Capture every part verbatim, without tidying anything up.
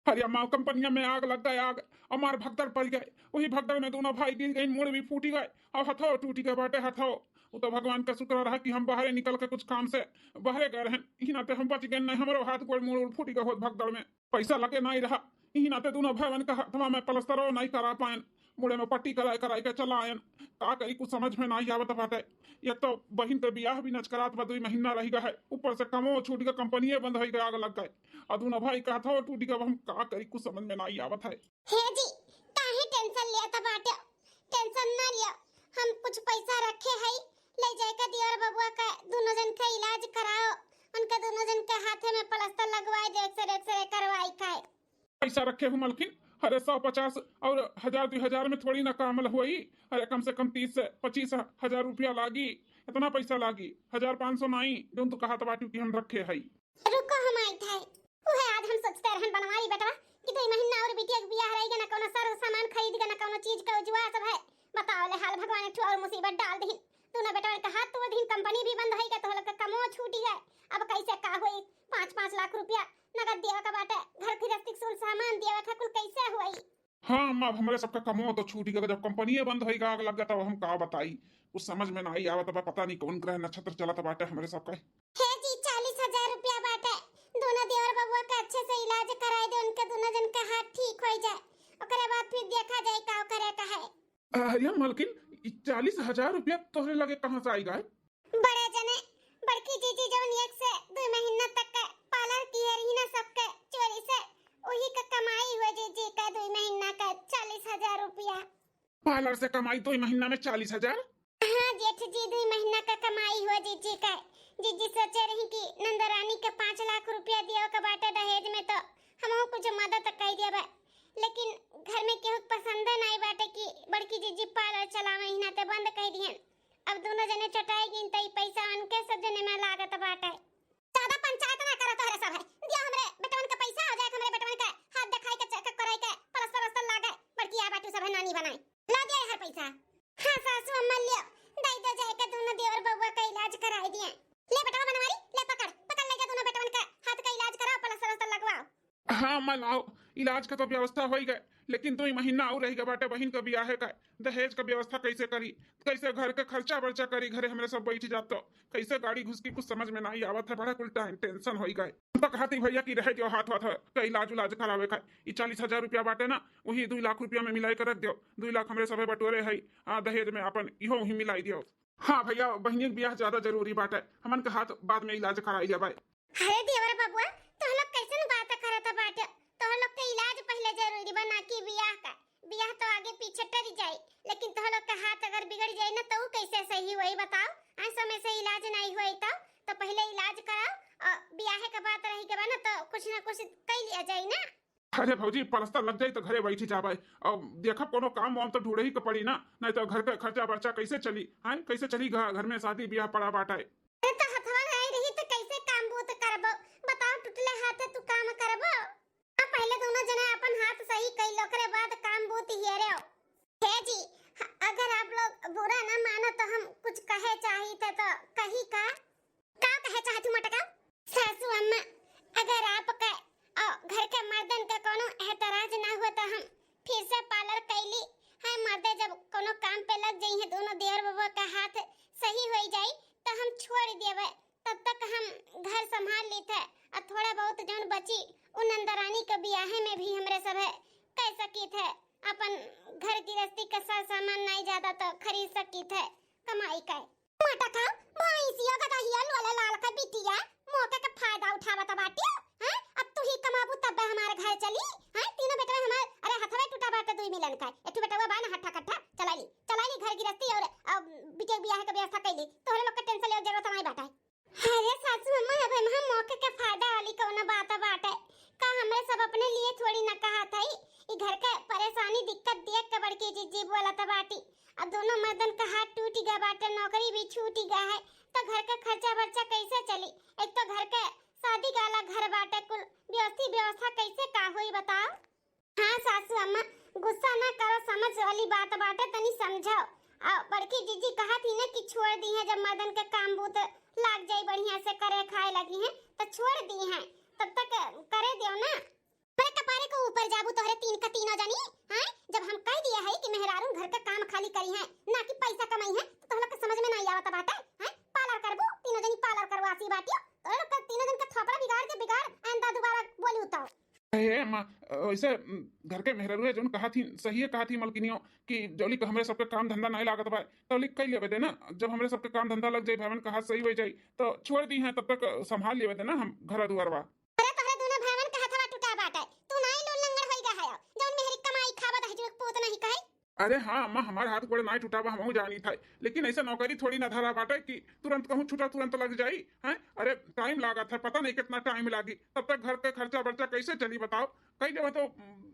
अरे अम्मा, कंपनिया में आग लग गए, आग। हमार भगदड़ पड़ गए, वही भगदड़ में दोनों भाई गिर गए, मुड़ भी फूटी गए और हथो टूटी गए बाटे, हथो। वो तो भगवान का शुक्र रहा कि हम बाहरे निकल के कुछ काम से बाहरे गए रहन, इही नाते हम बच गए, नहीं हमरो हाथ गोड़ मुड़ उड़ फूटी गए होत भगदड़ में। पैसा लगे नहीं रहा, इही नाते दोनों भाईवन का हथवा में प्लस्तरो नहीं करा पाएन, मुड़े में पट्टी कराए कराए के चला आयन। का करी, कुछ समझ में नहीं आवत बाटे। एक तो बहिन के बियाह भी नचकरात बा, दुई महीना रह गए है, ऊपर से कमो छूट गए, कंपनिये बंद हो गए, आग लग गए। और दोनों भाई का हथो टूट गए, अब हम का करी, कुछ समझ में नहीं आवत है। हे जी, काहे टेंशन लेत बाटे? टेंशन ना लिया, हम कुछ पैसा रखे हई, ले जाए के दियोर बबुआ का दोनों जन का इलाज कराओ, उनके दोनों जन के हाथे में प्लस्तर लगवाए दे, एक्सरे एक्सरे करवाई का। पैसा रखे हूँ मलकिन, अरे सौ पचास और हजार दुई हजार में थोड़ी ना काम हुई। अरे कम से कम तीस से पच्चीस हजार रुपया लागी, इतना पैसा लागी, हजार पाँच सौ नाई, जौन तू कहत बाटू कि हम रखे हई। रुको, हम आइत है। उहे आज हम सोचते रहन बनवारी बेटवा कि दुई महीना और बिटिया के बियाह रही गए, ना कौनो सर सामान खरीद गए, ना कौनो चीज का उजुआ सब है। बताओ ले हाल, भगवान एक ठो और मुसीबत डाल दीन। दोनों बेटवा का हाथ तोड़ दीन, कंपनी भी बंद होई गए, तो लोग का कमो छूटी गए। अब कैसे का होई? पाँच पाँच लाख रुपया नगद दिया का बाटे, घर गृहस्थी के सुल सामान दिया का कुल कैसे होई? हाँ अम्मा, अब हमरे सबका कमो तो छूटी गए, जब कंपनिये बंद होई गए, आग लग गए, तब हम का बताई, कुछ समझ में नहीं आवत बा, पता नहीं कौन ग्रह नक्षत्र चलत बाटे हमरे सबका। हे जी, चालीस हजार रुपया बाटे, दोनों देवर बबुआ का अच्छे से इलाज कराए दे, उनके दोनों जन का हाथ ठीक हो जाए, ओकरे बाद फिर देखा जाए का करे का है। अरे मलकिन, ई चालीस हजार रुपया तोहरे लगे कहाँ से आई गए? बड़े जने, बड़की जीजी जवन एक से दुई महीना तक के पार्लर किहे रही ना सबके चोरी से, वही का कमाई हुए जीजी का दुई महीना का चालीस हजार रुपया। पार्लर से कमाई दुई महीना में चालीस हजार? हाँ जेठ जी, दुई महीना का कमाई हुए जीजी का। जीजी सोचे रही कि नंदरानी के पाँच लाख रुपया दिया का बाटे दहेज में, तो हमहू कुछ मदद कर दिया बा, लेकिन घर में केहू के पसंद नहीं बाटे कि बड़की जीजी पार्लर चलावे, ही नाते बंद कर दिहन। अब दोनों जने चटाई गईन, त ई पैसा उनके सब जने में लागत बाटे। ज्यादा पंचायत ना करो, तोहरे सब है, दियो हमरे बेटवन के पैसा, हो जाए हमरे बेटवन के हाथ दिखाई के चेकअप कराई के प्लस्तर वस्तर लागे, बड़की आ बाटू सब है नानी बनाई, ला दिया हर पैसा। हाँ सासू अम्मा लियो, दई दो जाए के दोनों देवर बबुआ का इलाज कराई दिए। ले बेटवा बनवारी, ले पकड़, पकड़ ले जा दोनों बेटवन के हाथ का इलाज कराओ, प्लस्तर वस्तर लगवाओ। हाँ अम्मा, लाओ, इलाज का तो व्यवस्था हो ही गए, लेकिन दुई महीना और रह गए बाटे बहिन का बियाहे का। दहेज का व्यवस्था कैसे करी, कैसे घर का खर्चा बर्चा करी, घरे हमरे सब बैठ जात तो कैसे गाड़ी घुसकी, कुछ समझ में नहीं आवत है, बड़ा कुल टाइम टेंशन हो ही गए। हम तो कहती भैया कि रह दियो हाथ वाथ का इलाज उलाज करावे का, ई चालीस हजार रुपया बाटे ना, वही दुई लाख रुपया में मिलाई के रख दियो, दुई लाख हमरे सभे बटोरे है, आ दहेज में अपन इहो वही मिलाई दियो। हाँ भैया, बहिनी के बियाह ज्यादा जरूरी बाटे, हमन के हाथ बाद में इलाज कराई लेबै। अरे देवर बबुआ, तोह लोग कैसन बात करत बाटे? तोह लोग के इलाज पहले जरूरी बा ना कि बियाह का। बियाह तो आगे पीछे टरी जाई, लेकिन तोह लोग के हाथ अगर बिगड़ जाई ना तो ऊ कैसे सही होई बताओ? आ समय से इलाज नहीं होई तो, तो पहले इलाज कराओ और बियाह के बात रही के बा ना तो कुछ ना कुछ कई लिया जाई ना। अरे भौजी, प्लस्तर लग जाई तो घरे बैठी जाबै। अब देखब कोनो काम वाम तो ढूंढे ही के पड़ी ना, नहीं तो घर के खर्चा बर्चा कैसे चली? हैं, कैसे चली? घ-, घर में शादी बियाह पड़ा बाटे। अरे तो हथवा नहीं रही तो कैसे काम बूत करबो? बताओ, टूटले हाथे तू काम करबो? आ पहले दोनों जने अपन हाथ सही कई लो, ओकरे बाद काम बूत हेरे। हे जी, ह-, अगर आप लोग बुरा ना मानो तो हम कुछ कहे चाहित है तो कही का? का कहे चाहत हूँ मटका? सासू अम्मा, अगर आपका और घर के मर्दन का कोनो एतराज ना हुआ तो हम फिर से पार्लर कैली। है मर्दे जब कोनो काम पे लग जाई है, दोनों देवर बबुआ का हाथ सही हो जाई तो हम छोड़ देवे। तब तक हम घर संभाल लीत है और थोड़ा बहुत जौन बची उ नंदरानी के बियाहे में भी हमरे सब है कह सकीत है, अपन घर गृहस्थी का सर सामान नहीं ज्यादा तो खरीद सकीत है कमाई का। मटका, भैंसिया, गदहिया, लोला लाल का बिटिया, मौके का फायदा उठावत बाटियो, हैं? अब तू ही कमाबू तब हमार घर चली, हैं? तीनों बेटवे हमार, अरे हथवे टूटा बाटे दुई मिलन का, एक ठो बेटवा बा ना हट्ठा कट्ठा, चला ली, चला ली घर गृहस्थी और, और बिटिया के बियाह के व्यवस्था कैली, तोहरे लोग के टेंशन लेवे के जरूरत नहीं बाटे। अरे सासू अम्मा, अब हम मौके के फायदा वाली कौनो बात बाटे का? हमरे सब अपने लिए थोड़ी ना कहत हई, ई घर के परेशानी दिक्कत देख के बड़की जीजी बोलत बाटी। अब दोनों मर्दन का हाथ टूटी गया बाटे, नौकरी भी छूटी गया है, तो घर का खर्चा बर्चा कैसे चली? एक तो घर के शादी वाला घर बाटे, कुल व्यवस्थी व्यवस्था कैसे का होई बताओ? हाँ सासू अम्मा, गुस्सा ना करो, समझ वाली बात बाटे, तनी समझाओ। आ बड़की जीजी कहत ही ना कि छोड़ दी है, जब मर्दन के काम बूत लाग जाई, बढ़िया से करे खाए लगी है तो छोड़ दी है, तब तक करे दियो ना। के ऊपर जाबू तोहरे तीन का तीनों जनी, हैं? जब हम कह दिए है कि मेहरारून घर का काम खाली करी हैं, ना कि पैसा कमाई हैं, तो तोहरा के समझ में नहीं आवत बाटे, हैं? पार्लर करबू, तीनों जनी पार्लर करवासी बाटियो, तोहरा लोग का तीनों जन का थोपड़ा बिगाड़ के बिगाड़, आइंदा दोबारा बोली उताओ। हे अम्मा, वैसे, उम, घर के मेहरारू है जौन कहा थी, सही है कहा थी मलकिनियो कि जौली का हमरे सबके काम धंधा नहीं लागत बा, तौली कई लेवे देना। जब हमरे सबके काम धंधा लग जाई, भावन कहा सही हो जाई, तो छोड़ दी हैं, तब तक संभाल लेवे देना हम घर दुआरवा। अरे तोहरे दोनों भावन का हथवा टूटा बाटे, तू नाई लूल लंगड़ होई गा है, जौन मेहरी कमाई खावत है, जो पूत नहीं कहे। अरे हाँ अम्मा, हमार हाथ गोड़ नाई टूटा बा, हमहू जानी था, लेकिन ऐसे नौकरी थोड़ी ना धरा बाटे कि तुरंत कहूँ छूटा तुरंत लग जाई, हैं? अरे टाइम लागत है, पता नहीं कितना टाइम लागी, तब तक घर के खर्चा बर्चा कैसे चली बताओ? कई देवे तो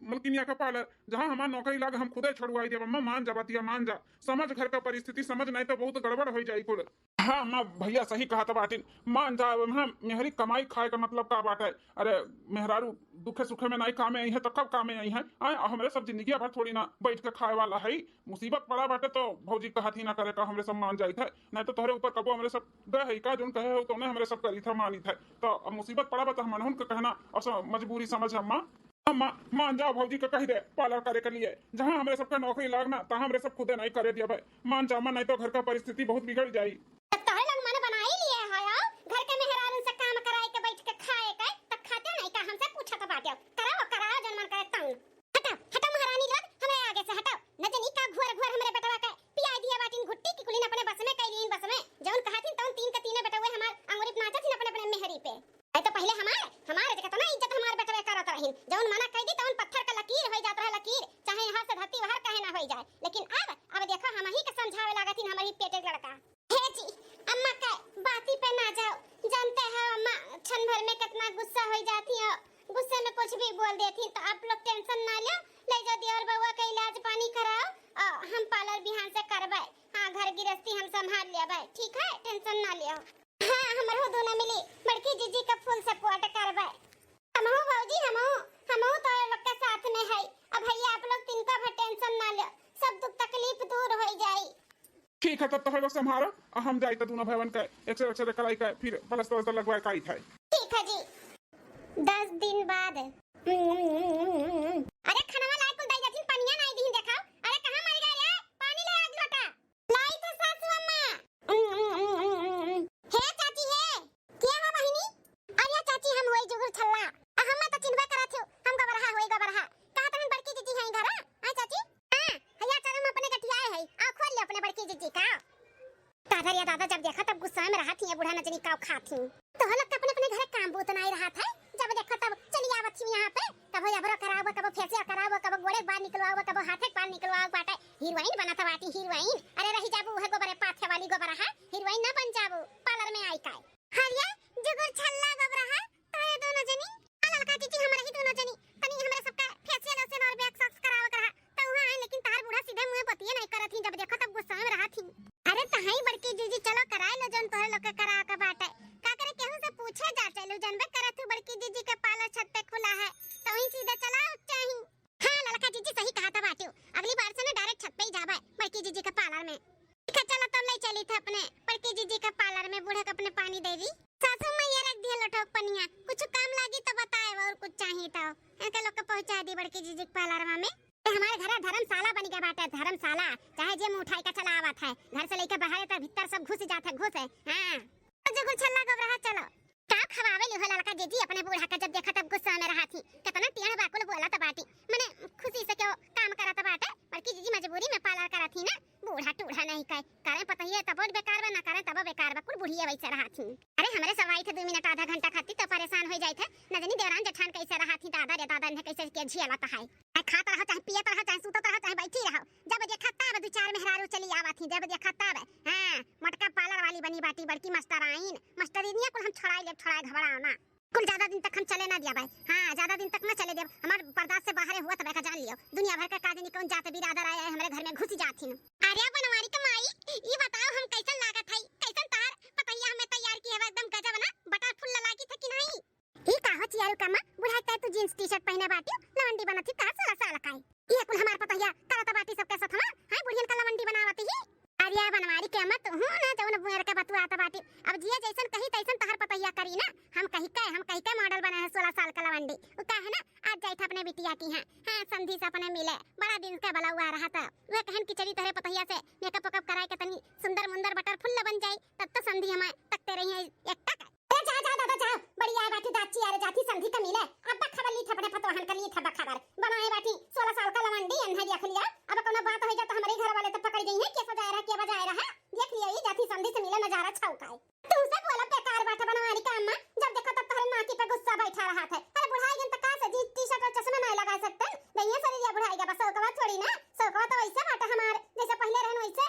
मलकिनिया का पार्लर, जहाँ हमार नौकरी लाग हम खुदे छोड़वाई देब अम्मा, मान जा बतिया, मान जा, समझ घर का परिस्थिति, समझ नहीं तो बहुत गड़बड़ हो जाई कुल। हाँ अम्मा, भैया सही कहा था बाटिन, मान जा। अब हम मेहरी कमाई खाए का मतलब का बाटे? अरे मेहरारू दुखे सुखे में नहीं कामे आई है तो कब कामे आई है? आए, हमरे सब जिंदगी भर थोड़ी ना बैठ के खाए वाला है। मुसीबत पड़ा बाटे तो भौजी कहत ही ना करे का, हमरे सब मान जाइत है, नहीं तो तोहरे ऊपर कबो हमरे सब गए है का, जोन कहे हो तो उन्हें हमरे सब करी था, मानी था। तो अब मुसीबत पड़ा बा तो हम मनहुन के कहना और सब मजबूरी समझ अम्मा। अम्मा, मान जाओ भौजी के कह दे पार्लर करे के लिए, जहाँ हमरे सबके नौकरी लागना, तहाँ हमरे सब खुदे नहीं करे दिया भाई। मान जाओ अम्मा, नहीं तो घर का परिस्थिति बहुत बिगड़ जाई। तब तोहरे लोग मन बनाई लिए हो, घर के मेहरारू से काम कराए के बैठ के खाए के, तब खाते नहीं का हमसे पूछत बाटे? कराओ, कराओ, जौन मन करे तौन। हटाओ, हटाओ महारानी लोग, हमरे आगे से हटाओ। न जनी का घुअर घुअर हमरे बेटवा के पियाई दिया बाटिन घुट्टी की कुलीन अपने बस में कई लीन बस में। जौन कहाथिन तौन तीन के तीनों बेटवे हमार अंगुरी पे नाचत हिन अपने अपने मेहरी पे। ऐ तो पहले हमार, हमार जे केतना इज्जत हमार बेटवे करत रहिन। जौन मना कई दी तौन पत्थर का लकीर होई जात रहे लकीर, चाहे यहाँ से धरती बाहर काहे ना होई जाए। लेकिन अब, अब देखो हम ही के समझावे लागत हिन हमर ही पेटे के लड़का। हे जी, अम्मा का बाती पे ना जाओ। जानते हो अम्मा, क्षण भर में कितना गुस्सा हो जाती हो। गुस्से में कुछ भी बोल देती, तो आप लोग टेंशन ना लो। ले जाओ देवर बउआ का इलाज पानी कराओ, और हम पार्लर बिहान से करबे। हाँ, घर गृहस्थी हम संभाल लेबे, ठीक है, टेंशन ना लियो। हाँ, हमरो दोनों मिली बड़की जीजी का फुल सपोर्ट करबे। हमहू भौजी, हमहू, हमहू तो लोग के साथ में है। अब भैया आप लोग तिनका भर टेंशन ना लो, सब दुख तकलीफ दूर हो जाई। ठीक है, तब तोहरे लोग संभारो, आ हम जाई त दोनों भाईवन के एक्सरे, एक्सरे कराई के, फिर प्लास्टर, व्लास्टर लगवाए के आई थे। ठीक है जी। दस दिन बाद। अरे खनवा लाई कुल दई जाथिन, पनिया नाई दीन देखाओ। अरे कहाँ मर गए रे? पानी ले आग लोटा। लाई थे सासू अम्मा। हे चाची हे, के हो बहिनी? अरे चाची हम होई जुगुर छल्ला। आ हम्मा त चिन्हबे करत हो, हम गबरहा होई गबरहा। कहा तहन बड़की जीजी हैं घर? हाँ चाची? हाँ, हैया चलो हम अपने गठियाए है। आ खोल ले अपने बड़की जीजी का। दादा रे दादा, जब देखा तब गुस्सा में रहत ही, बूढ़ा न जनी काव खात ही। तोह लोग के अपने अपने घर काम बूत नाई रहत है, जब देखा तब चली आवत ही यहाँ पे, कबो अबरो करावो, कबो फेशियल करावो, कबो गोड़े के बाल निकलवावो, कबो हाथे के बाल निकलवावो बाटे। हीरोइन बनत बाटी हीरोइन। अरे रही जाबू उहे गोबरे पाथे वाली गोबरहा, हीरोइन ना बन जाबू पार्लर में आई काय। हरिया जुगुर छल्ला गोबरहा, तोहे दोनों जनी, आ ललका जीजी हमरा ही दोनों जनी, तनी हमरा सबका फेशियल वेशियल और वैक्स वैक्स करावे के रहा, त उहाँ आए, लेकिन तहार बूढ़ा सीधे मुँहे बतिये नहीं करत ही, जब देखो तब गुस्सा में रहत ही। अरे तहाई बड़की जीजी चलो कराए लो जौन तोहरे लोग के करा के बाटे, का करे केहू से पूछे जा चलू, जानबे करत हूँ बड़की जीजी के पार्लर छत पे खुला है, तो वहीं सीधे चला चाही। हाँ ललका जीजी सही कहा था बाटू, अगली बार से ना डायरेक्ट छत पे ही जाबे बड़की जीजी के पार्लर में। ठीक है, चलो तब ले चली थे अपने बड़की जीजी के पार्लर में, बूढ़ा के अपने पानी दे दी। सासू मैया रख दिया लोटो पनिया, कुछ काम लागी तो बताए, और कुछ चाहिए तो इनका लोग के पहुँचा दी बड़की जीजी के पार्लर में। ए, हमारे घर धर्मशाला बन गया बाटे, धर्मशाला। चाहे जे मुँह उठाई का चला आवत है, घर से लेके बाहर तक भीतर सब घुस जात है, घुस है। हाँ, तो जो गुलछल्ला गोबरहा चलो। का खवावे ली हो ललका जीजी अपने बूढ़ा का, जब देखा तब गुस्सा में रहा थी। कितना टेढ़ बाकुल बोलत बाटी, मने खुशी से क्यों काम करत बाटे, बड़की जीजी मजबूरी में पार्लर करत ही ना। बूढ़ा टूढ़ा नहीं कहे, करें पतहिए तबो बेकार बा, ना करें तबो बेकार बा, कुल बुढ़िए वैसे रहा थी। अरे हमरे सब आई थे दो मिनट आधा घंटा खातिर तो परेशान हो जाए थे, न जानी देवरान जेठान कैसे रहा थी, दादा रे दादा इन्हें कैसे के झियावत है। चाहे खात रहो, चाहे पियत रहो, चाहे सूतत रहो, चाहे बैठी रहो, जब देखा तब दो चार मेहरारू चली आवत ही, जब देखा तब। हाँ, मोटका पार्लर वाली बनी बाटी, बड़की मास्टराइन, मास्टरिनिया कुल हम छोड़ाई लेब, छोड़ाई घबराओ ना। कुल ज्यादा दिन तक हम चले ना दिया भाई। हाँ, ज्यादा दिन तक ना चले देब। हमार बर्दाश्त से बाहर हुआ तब का जान लियो। दुनिया भर का का जानी कौन जात बिरादर आया है हमरे घर में घुस जात ही। अरे बनवारी के माई, ई बताओ हम कैसन लागत है, कैसन तहार पतैया हमें तैयार की है, एकदम गजब ना, बटर फुल लागी था कि नहीं? ई का हो चियारू का माँ, बुढ़ाई तय तू जींस टी शर्ट पहने बाटी, लवंडी बनत ही का साला साला काई? ये कुल हमार पतैया करत बाटी सबके साथ हमार, हाय बुढ़ियन का लवंडी बनावत ही। अरे बनवारी के अम्मा, तू हूँ ना जौन बुएर के बतुआत बाटी। अब जिया जैसन कही तैसन तहर पतैया करी ना। हम कही ठीक है, हम कही के model बना है सोलह साल का लवंडी। उ का है ना, आज जाइत है अपने बिटिया की, हाँ, हाँ, समधी से अपने मिले, बड़ा दिन का बला हुआ रहा था। वह कहन कि चली तोहरे पतोहिया से makeup वेकअप कराए के तनी सुंदर मुंदर बटर फुल्ल बन जाई, तब तो समधी हमें तकते रही है एक टक। अरे जा, जा दादा जा, बड़ी आए बाटी दाची, अरे जाथी समधी का मिले, अब खबर ली थपड़े पतोहन का ली थप खबर, बनाए बाटी सोलह साल का लवंडी, अन्हे देख लिया, अब कोनो बात हो जा तो हमरे घर वाले तो पकड़ गई है, के सजाए रहा, के बजाए रहा, देख लिया, ये जाथी समधी से मिले नजारा छौकाए। तुमसे बोला बेकार बाटे बनवारी का अम्मा, जब देखो तब तोहरे नाकी पे गुस्सा बैठा रहा था। अरे बुढ़ाई गन त का से जी टी-शर्ट और चश्मा नहीं लगा सकते? नहीं है शरीर या बुढ़ाई का बस शौकवा थोड़ी ना, शौकवा तो वैसे बाटे हमार, जैसे पहले रहन वैसे।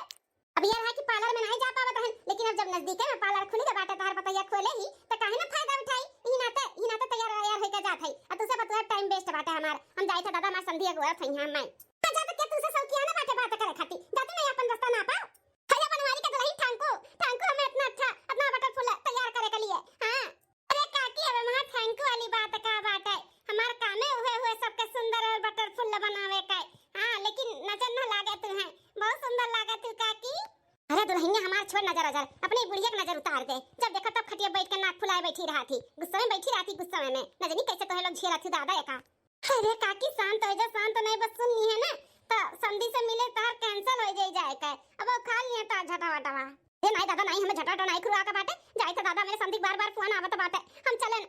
अब ये रहा कि पार्लर में नहीं जा पावत रहन, लेकिन अब जब नजदीके में पार्लर खुली के बाटे तोहर पतोहिया खोले ही, तो काहे ना फायदा उठाई? ई नाते, ई नाते तैयार वैयार होके जात है। अब तुमसे बतुआ टाइम वेस्ट बाटे हमार, हम जाइत है दादा हमार समधी अगोरत है यहाँ मैं। हाँ, जा तो क्या तुमसे शौकिया ना बाटे बात करे खाती, जाती नहीं अपन रास्ता ना पाओ। अरे बनवारी के दुल्हन ठांकू, ठांकू हमें इतना अच्छा, इतना बटर फुल्ल तैयार करे के लिए। हाँ। अरे काकी, अब हमार ठांकू वाली बात का बाटे? हमार कामे उहे हुए सबके सुंदर और बटर फुल्ल बनावे का। हाँ, लेकिन नजर न लागे तू है, बहुत सुंदर लागे तू काकी। अरे दुल्हनिया हमार छोड़ नजर अजर, अपनी बुढ़िया के नजर उतार दे। जब देखो तब खटिया बैठ के नाक फुलाए बैठी रहती, गुस्सा में बैठी रहती, गुस्सा में। न जानी कैसे तोहे लोग झेलत थी दादा एका। अरे काकी, शांत हो जा, शांत नहीं, बस सुन ली है ना, तो समधी से मिले तोहर cancel हो जाई जाए के। अब वो खा लिए तो झटा वटवा। ए नहीं दादा नहीं, हमें झटा वटा नहीं खुरवा के बाटे, जाइत है दादा मेरे समधी बार बार फोन आवत बाटे, हम चले।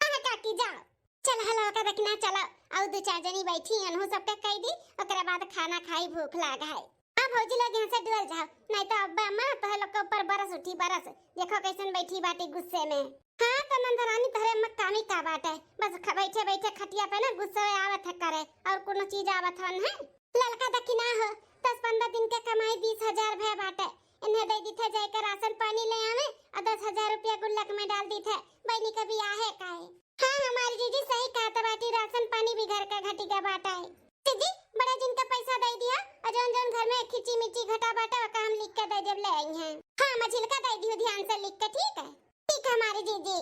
हाँ हाँ काकी जाओ। चल हलो का देखना, चलो, और दो चार जनी बैठी, अनहु सबके कह दी, ओकरे बाद खाना खाई, भूख लाग है। हाँ भौजी लोग यहाँ से डुअल जाओ, नहीं तो अब्बा अम्मा तोहे लोग के ऊपर बरस उठी बरस। देखो कैसन बैठी बाटी गुस्से में। हाँ तो नंदरानी तोहरे अम्मा कामी का बाटे, बस ख-, बैठे बैठे खटिया पे ना गुस्से में आवत है करे, और कोनो चीज आवत हन है? ललका दखिना हो, दस पन्द्रह दिन के कमाई बीस हजार भय बाटे, इन्हें दे दीथे जाए के राशन पानी ले आवे और दस हजार रुपया गुल्लक में डाल दीथे, बहनी के बियाहे का है। हाँ हमारी जीजी सही कहत बाटी, राशन पानी भी घर का घटी का बाटा है। जीजी, बड़े जिन का पैसा दे दिया और जौन जौन घर में खिची मिची घटा बाटा ओका हम लिख के दे देब, ले आई हैं। हाँ मझिलका दे दियो ध्यान से लिख के, ठीक है? ठीक है हमारी जीजी।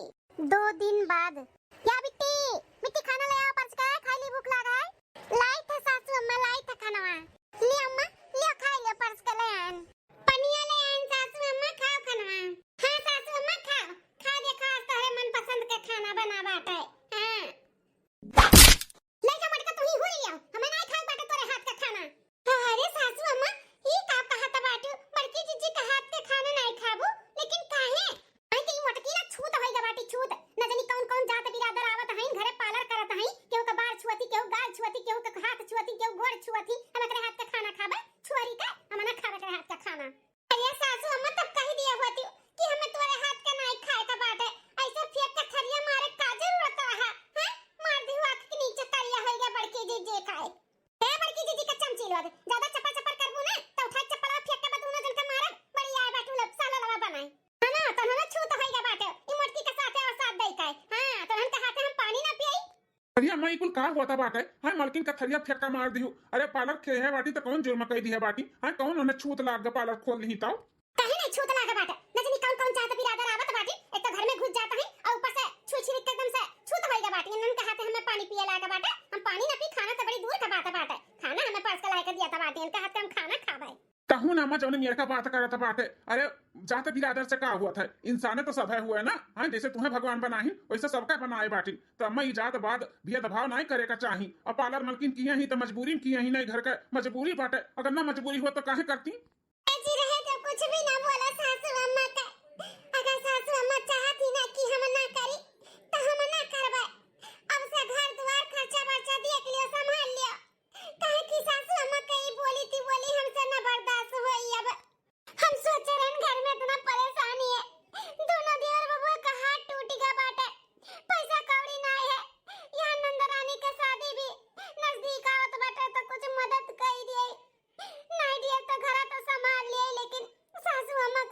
दो दिन बाद। या बिट्टी, बिट्टी खाना ले आओ, परस के खाई ली, भूख लाग है। लाई थे सासू अम्मा, लाई थे खानवा। ले अम्मा, ले खाई ले, परस के ले आन। पनिया ले आन सासू अम्मा, खाओ खानवा। हाँ सासू अम्मा खाओ, खाओ, देखो आज तोहरे मनपसंद के खाना बना बाटे। हाँ। ले जा मटका, तू ही हुई लिया, हमें नहीं खाए बाटे तोरे हाथ का खाना। अरे सासू अम्मा, ई का कहत बाटू? बड़की जीजी का हाथ के खाना नहीं खाबू, लेकिन काहे? आई के ई मोटकी ना छूत होई गा बाटी, छूत। न जानी कौन कौन जात बिरादर आवत हईन, घरे पार्लर करत हईन, केहू का बार छुअती, केहू गाल छुअती, केहू का हाथ छुअती, केहू गोड़ छुअती, हम एकरे हाथ के खाना खाबे, छुअरी के, हम ना खाबे एकरे हाथ के खाना। अरे सासू अम्मा, तब कह दिया होती कि हमें तोरे हाथ के नाई खाए का बाटे, ऐसे फेंक के थरिया मारे का जरूरत रहा, हैं? मार दी आँख के नीचे करिया होई गा बड़की जीजी खाए। ए बड़की जीजी के चमची लोग, ज्यादा चपर चपर करबू ना, तो उठा चप्पलवा फेंक के बा दोनों जन के मारब, बड़ी आए बाटू लोग, साला लवा बनाए। है ना, तन्हन छूत होई गा बाटे, ई मोटकी के साथे और साथ दई काए। हाँ, तन्हन के हाथे हम पानी ना पियाई। अरे अम्मा, ई कुल का होता बाटे? हाय, मलकिन के थरिया फेंक के मार दिहू। अरे पार्लर के है बाटी तो कौन जुर्म कई दिया बाटी? हाय, कौन उन्हें छूत लाग गा पार्लर खोल लिही तो? काहे नहीं छूत लाग बाटे? न जानी कौन कौन जात बिरादर आवत बाटी, एक तो घर में घुस जात है और ऊपर से छू छिरिक के एकदम से छूत होई गा बाटी। इनन के हाथे हमें पानी पिए लाग बाटे, हम पानी ना पी, खाना तो बड़ी दूर का बात बाटे, खाना हमें परस के लाए के दिया था बाटी, इनके हाथ के हम खाना खाबे। कहू ना अम्मा, जौन मेर का बात करत बाटे। अरे जात बिरादर से का हुआ था, इंसाने तो सभे हुए ना। हाँ, जैसे तुम्हें भगवान बनाही वैसे सबका बनाए बाटी। तो अम्मा ई जात बात भेदभाव नहीं करे का चाही। और पार्लर मलकिन किए ही तो मजबूरी में किए ही, नहीं घर का मजबूरी बाटे, अगर ना मजबूरी हुआ तो काहे करती? ए जी रहे तो कुछ भी ना बोला सासू अम्मा का। अगर सासू अम्मा चाहती ना कि हम ना करी तो हम ना करबे। अब से घर द्वार खर्चा बर्चा देख लियो, संभाल लियो। काहे कि सासू अम्मा के ई बोली ती बोली हमसे न बर्दाश्त होई अब। हम सोचे रहन घर में इतना परेशानी है, दोनों देवर बबुआ का हाथ टूट गा बाटे, पैसा कौड़ी ना है, यहाँ नंदरानी के शादी भी नजदीक आवत बाटे तो कुछ मदद कई दिए। नहीं दिए तो घरा तो संभाल लिए, लेकिन सासू अम्मा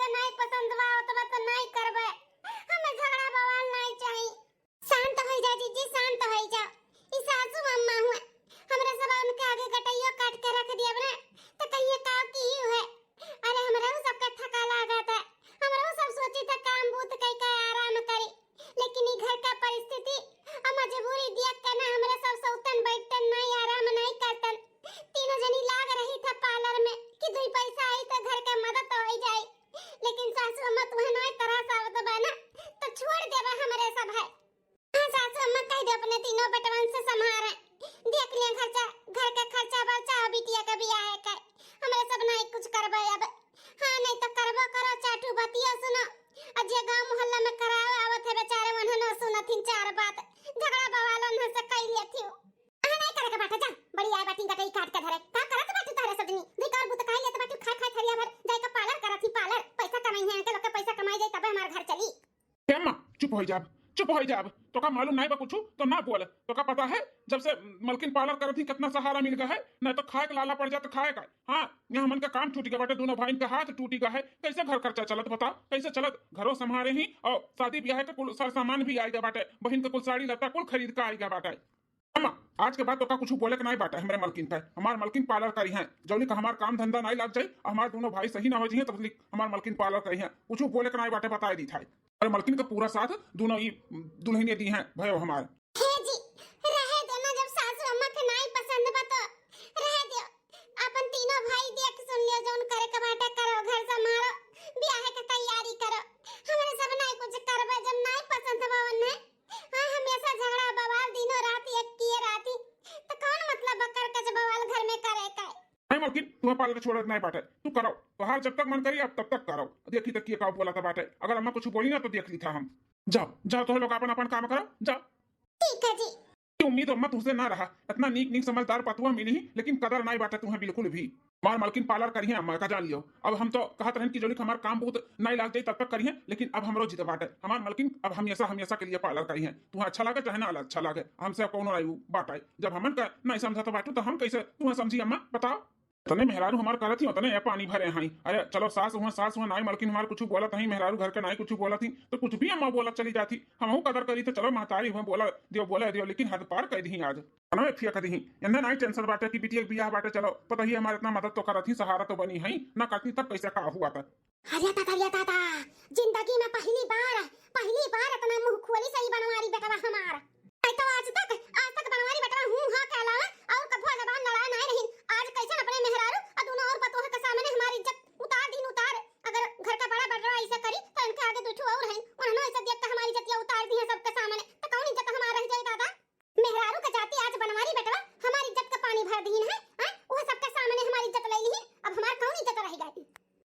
तीन चार बात झगड़ा बवाल उन्हन से कई लेती हूँ। अहाँ नहीं करे के बाटे, जा। बड़ी आए बाटी गटई काट के धरे। का करत बाटी तहरे सजनी? दुई कार बुत काई लेत बाटी, खाए खाए थरिया भर। जाए के पार्लर करत ही, पार्लर। पैसा कमाई है, इनके लोग के पैसा कमाई जाए, तबे हमार घर चली। ए अम्मा, चुप होइ जाब, चुप होइ जाब। तोका मालूम नाई बा कुछु, तो ना बोल। तोका पता है, जब से मलकिन पार्लर करत ही, कितना सहारा मिल गा है। ना तो खाए के लाला पड़ जात, खाए का। हाँ, यहाँ हमन का काम छूट गया बाटे, दोनों भाईन का हाथ टूट गया है। कैसे घर खर्चा चलत, बता, कैसे चलत? घरो संभारे ही और शादी ब्याह का कुल सर सामान भी आइगा बाटे, बहिन का कुल साड़ी लत्ता कुल खरीद का आइगा बाटे। अम्मा, आज के बाद तोका कुछु बोले के नाई बाटे हमरे मलकिन पे। हमार मलकिन पार्लर करी हैं, जौली का हमार काम धंधा नाई लाग जाई, और हमार दोनों भाई सही ना हो जाइए, तब तक हमार मलकिन पार्लर करी हैं, कुछु बोले के नाई बाटे, बताए दी था। अरे मलकिन का पूरा साथ दोनों ई दुल्हनिया दी हैं, भयो हमार। हे जी, रहे दो ना, जब सासू अम्मा के नाई पसंद बा तो रहे दो। अपन तीनों भाई देख सुन लियो, जौन करे के बाटे करो, घर संभारो, ब्याह के तैयारी करो। हमरे सब नाई कुछ करबे, जब नाई पसंद बा ओन्हे। हाँ, हमेशा झगड़ा बवाल दिनों रात एक किए राती, तो कौन मतलब बा कर कच बवाल घर में करे का? नहीं मलकिन, तुम्हें पार्लर छोड़त नहीं बाटे, तू करो, तोहार जब तक मन करी अब तब तक करो। देखी तक ये का बोला था बाटे, अगर अम्मा कुछ बोली ना तो देख ली था हम। जाओ जाओ, तुम लोग अपन अपन काम करो, जाओ। ठीक है जी। ये उम्मीद अम्मा तुमसे ना रहा, इतना नीक नीक समझदार पतुआ मिली ही, लेकिन कदर नाई बाटे तुम्हें बिल्कुल भी। हमार मलकिन पार्लर करिहे अम्मा का जान लियो। अब हम तो कहत रहन कि जोली हमार काम बहुत नाई लाग जाई तब तक करिहे, लेकिन अब हमरो जिद बाटे। हमार मलकिन अब हमेशा हमेशा के लिए पार्लर करिहे, तुम्हें अच्छा लागे चाहे ना अच्छा लागे, हमसे अब कौनो नाई बाटे। जब हमन का नाई समझत बाटू तो हम कैसे तुम्हें समझी अम्मा, बताओ। तने मेहरारू हमार करत ही उतने ये पानी भरे हैं। अरे चलो सास हुआ, सास हुआ नाई मलकिन हमार कुछ बोलत ही, मेहरारू घर के नाई कुछ बोलत ही तो कुछ भी अम्मा बोलत चली जाती। हमहू कदर करी थे, चलो महतारी हुआ बोला दियो, बोला दियो, लेकिन हद पार कर दी आज। कनवे फिया कर दी, इन्हें नाई टेंशन बाटे कि बिटिया के बियाह बाटे, चलो पता ही हमार इतना मदद तो करत ही, सहारा तो बनी है, ना करती तब कैसे का हुआ था। अरे ताता, अरे ताता, जिंदगी में पहली बार, पहली बार इतना मुंह खोली सही बनवारी बेटवा हमार। नहीं तो आज तक, आज तक बनवारी बेटवा हूँ हाँ के अलावा और कभुआ जबान लड़ाए नहीं रही। आज कैसे अपने मेहरारू और दोनों और पतोह के सामने हमारी इज्जत उतार दीन उतार। अगर घर का बड़ा बेटवा ऐसे करी तो इनके आगे दू ठो और हैं, उन्होंने ऐसे देख के हमारी इज्जतिया उतार दी है सबके सामने, तो कौन इज्जत हमार रह जाए दादा? मेहरारू के जाति आज बनवारी बेटवा हमारी इज्जत का पानी भर दीन है, हैं? वो सबके सामने हमारी इज्जत ले ली, अब हमार कौन इज्जत रह गई?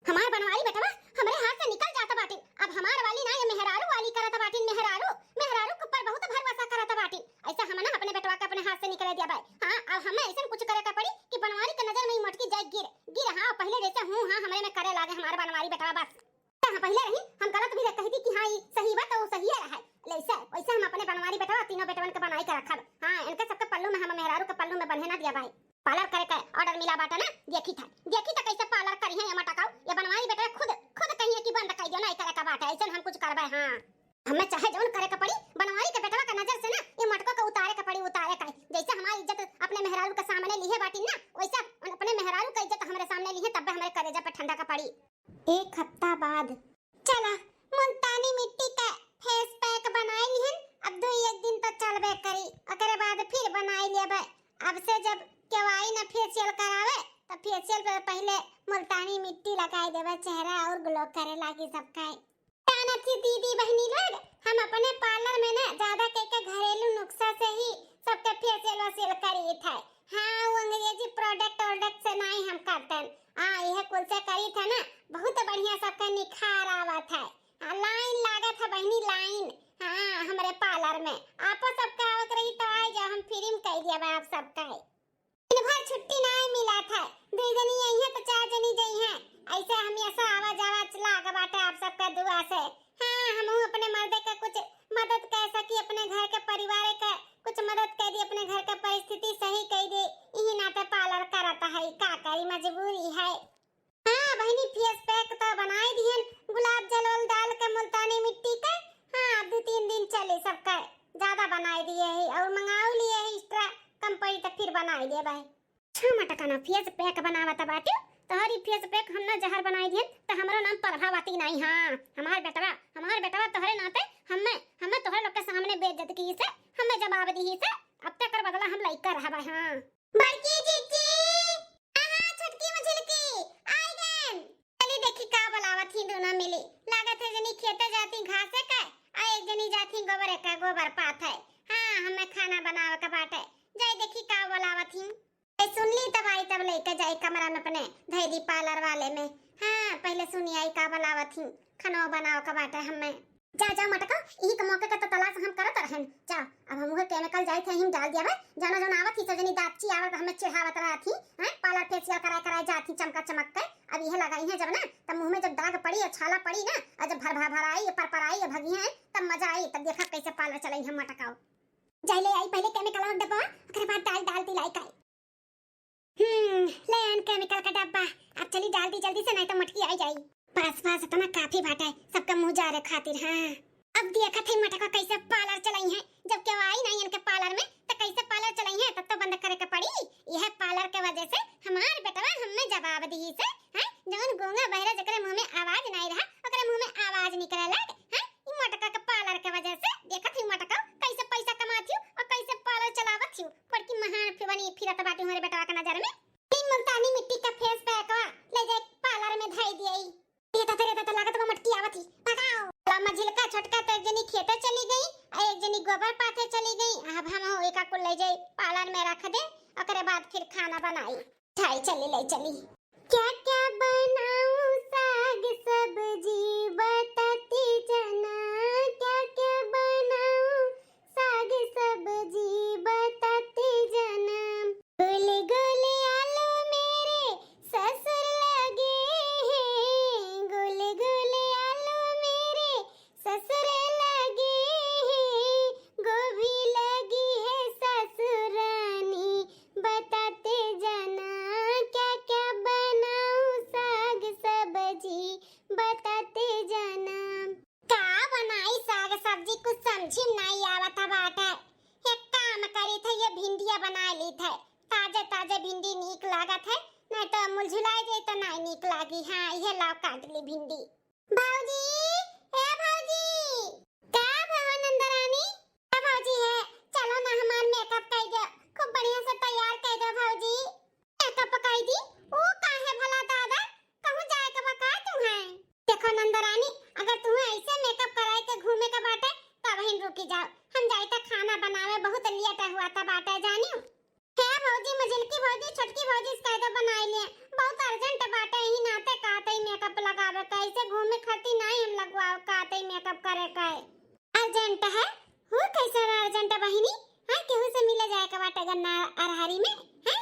हमार बनवारी बेटवा हमरे हाथ से निकल जात बाटिन। अब हमार वाली ना, ये मेहरारू वाली करत बाटिन। मेहरारू, मेहरारू के ऊपर बहुत भरोसा करत बाटिन। ऐसे हम ना अपने बेटवा के अपने हाथ से निकले दिया बाय। हाँ, अब हमें ऐसन कुछ करे के पड़ी कि बनवारी के नजर में ही मटकी जाए गिर, गिर। हाँ, पहले जैसे हूँ हाँ हमरे में करे लागे हमार बनवारी बेटवा बस। हाँ, पहले रही हम गलत भी कही थी कि हाँ, ये सही बात, वो सही है रहा है। वैसे, वैसे हम अपने बनवारी बेटवा तीनों बेटवन के बनाई के रखब। हाँ, इनके सबके पल्लू में, हम मेहरारू के पल्लू में बन्हे ना दिया बाय। पार्लर करे के ऑर्डर मिला बाटे ना, देखी था, देखी था कैसे पार्लर करी है ये मटकाऊ। ये बनवारी बेटा खुद, खुद कहिए कि बंद कर दियो, नहीं करे का बाटे, ऐसे हम कुछ करबे। हाँ, हमें चाहे जौन करे के पड़ी, बनवारी के बेटवा के नजर से ना ये मटको के उतारे के पड़ी, उतारे का। जैसे हमारी इज्जत अपने मेहरारू के सामने लिहे बाटी ना, वैसे अपने मेहरारू का इज्जत हमरे सामने लिहे, तब हमरे करेजा पे ठंडा का पड़ी। एक हफ्ता बाद। चला, मुल्तानी मिट्टी का फेस पैक बनाई लिहन, अब दो एक दिन तो चलबे करी, ओकरे बाद फिर बनाई लेबे। अब से जब केवाई न फेशियल करावे, तो फेशियल पे पहले मुल्तानी मिट्टी लगाई देबे, चेहरा और ग्लो करे लागी सबका। जाना थी दीदी बहनी लोग, हम अपने पार्लर में ना ज्यादा करके घरेलू नुस्खा से ही सबके फेशियल वेशियल करी थे। हाँ, वो अंग्रेजी प्रोडक्ट वोडक्ट से नहीं हम करतन। हाँ, यह कुल से करी थे ना, बहुत बढ़िया सबके निखार आवत है। हाँ, लाइन लागत है बहनी, लाइन। हाँ, हमरे पार्लर में आपो सबके आवत रही तो आए जाओ, हम फ्री में कह दिया आप सबका है। दिन भर छुट्टी नहीं मिला था, दो जनी यही है तो चार जनी जई हैं। ऐसे हमेशा आवा जावा लाग बाटे आप सबके दुआ से। हाँ, हमहू अपने मर्दे के कुछ मदद कर सकी, अपने घर के परिवार के कुछ मदद कर दी, अपने घर के परिस्थिति सही कर दी। यही नाते पार्लर करत है, का करी, मजबूरी है। हाँ बहनी, फेस पैक तो बनाए दिहन, गुलाब जल वल डाल के मुल्तानी मिट्टी के। हाँ, अब दो तीन दिन चले सबका, ज्यादा बनाए दिए है और मंगाओ लिए है एक्स्ट्रा कंपनी, तो फिर बनाए दिए भाई। छह मटका ना फेस पैक बनावत बाटे, तोहरी फेस पैक हम ना जहर बनाई दिहन, तो हमरो नाम प्रभावती नहीं। हाँ, हमार बेटवा, हमार बेटवा तोहरे नाते हमें, हमें तोहरे लोग के सामने बेइज्जत की से, हमें जवाब दी से, अब तक कर बदला हम लइका रहबे। हाँ। बड़की जीजी, आहा, छोटकी मझिलकी, आई गन। चली देखी का बोलावत ही दोनों मिली। लागत है जनी खेते जाती घासे के, आ एक जनी जाती गोबर के, गोबर पाथे। हाँ, हमें खाना बनावे के बाटे। जाई देखी का बोलावत ही। ए, सुन ली तब आई, तब लेके जाई कमरा में अपने, धई दी पार्लर वाले में। हाँ, पहले सुनी आई का बोलावत ही, खाना बनावे के बाटे हमें। जा, जा मटका, इही के मौके के तो तलाश हम करत रहे। जाई थे हम डाल दिया बा, जाना जौन आवत ही सजनी दाँत चियावत हमें चिढ़ावत रहत ही, हैं? पार्लर फेशियल कराए कराए जात ही चमका चमक के। अब यह लगाई है जब ना, तब मुँह में जब दाग पड़ी और छाला पड़ी ना, और जब भर भर भर आई, पर पर आई, भगी है, तब मजा आई, तब देखा कैसे पार्लर चलाई हम मटकाओ। जाई ले आई पहले केमिकल और डब्बा, ओकरे बाद डाल डाल दिलाई काई। हम्म, ले आन केमिकल का डब्बा। अब चली डाल दी जल्दी से, नहीं तो मटकी आई जाई। बस बस, इतना काफी बाटे सबका मुँह जारे खातिर। हाँ, अब देखत है मटका कैसे पार्लर चलाई है, जब केहू आई नहीं इनके पार्लर में तो कैसे पार्लर चलाई है, तब तो बंद करे के पड़ी। यह पार्लर के वजह से हमार बेटवा हमें जवाब दी से, हैं? जौन गूंगा बहरा जेकरे मुँह में आवाज नहीं रहा, ओकरे मुँह में आवाज निकले लग, हैं? ई मटका के पार्लर के वजह से। देखत ही मटका कैसे पैसा कमात ही और कैसे पार्लर चलावत ही। बड़की महान फि-, बनी फिरत बाटी हमारे बेटवा के नजर में। ई मुल्तानी मिट्टी का फेस पैकवा ले जाए पार्लर में धई दिए। ये तो तेरे तो लागत बा मटकी आवत ही। भगाओ। लम्मा झिलका छोटका तो एक जनी खेते चली गई, आ एक जनी गोबर पाथे चली गई। अब हम हो एका कुल ले जाई पार्लर में रख दे, ओकरे बाद फिर खाना बनाई। ठाई चली ले चली। क्या क्या बनाऊं साग सब्जी बताती जना, क्या क्या बनाऊं साग सब्जी बताती जना। गोल गोल आलू मेरे ससुर लगे हैं, गोल गोल आलू मेरे ससुर लगे हैं, गोभी लगी है ससुरानी बताते जना, क्या क्या बनाऊं साग सब्जी बताते जना। का बनाई साग सब्जी, कुछ समझी में नाई आवत बाटे। एक काम करी थे, ये भिंडिया बना ली थे, ताजे ताजे भिंडी नीक लागत है, नहीं तो मुलझुलाए जाए तो नाई नीक लागी। हाँ, ये लाओ काट ली भिंडी। भौजी, ए भौजी। का भवा नंदरानी? ए भौजी है, चलो ना हमार मेकअप कई दे, खूब बढ़िया से तैयार कई दे भौजी। मेकअप कई दी? ओ काहे भला दादा, कहूँ जाए के बा का तुहैं? देखो नंदरानी, अगर तुहैं ऐसे मेकअप कराए के घूमे के बाटे, तब हिन रुकी जाओ, हम जाई त खाना बनावे, बहुत लेट हुआ था बाटे जानियो। हे भौजी, मझिलकी भौजी, छोटकी भौजी से कह दो बनाई लिए। बहुत अर्जेंट बाटे, यही नाते कहते ही मेकअप लगावे का, ऐसे घूमे खातिर नाई हम लगवाओ, कहते ही मेकअप करे का है। अर्जेंट है? हो कैसन अर्जेंट बहिनी? हाँ, केहू से मिले जाए के बाटे गन्ना अरहरी में, हैं?